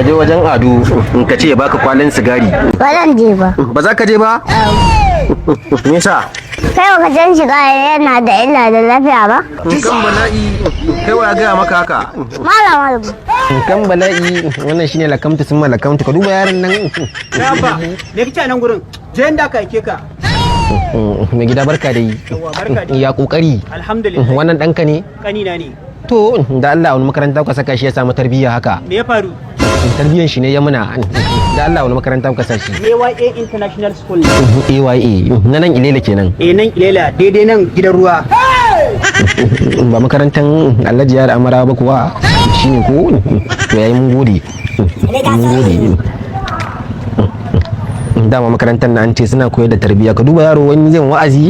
Ka je wajen Ado in ka ce ya baka kwalin sigari. Ba zan je ba. Ba za ka je ba? Me yasa? Kai baka san shiga yana da illa da lafiya ba? Kan bala'i, kai wa ya gaya maka haka? Malam malam. Kan bala'i, wannan shine lakamtu sun malakamtu, ka duba yaron nan. Abba, me kake a nan gurin? Je inda aka aike ka. Mai gida, barka dai. Yawwa, barka dai. Ya kokari? Alhamdulillah. Wannan ɗanka ne? Kanina ne. To, da Allah wani makaranta kuka saka shi ya samu tarbiyya haka? Me ya faru? Tarbiyyan shi ne ya muna. Da Allah wani makaranta kuka sa shi? AYA International School. AYA na nan Ilela kenan? Eh, nan Ilela, daidai nan gidan ruwa. Ba makarantar Alhaji Yara Amara ba kuwa shine ko? To yayi, mun gode, mun gode. Dama makarantar na an ce suna koyar da tarbiyya. Ka duba yaro, wani zai wa'azi.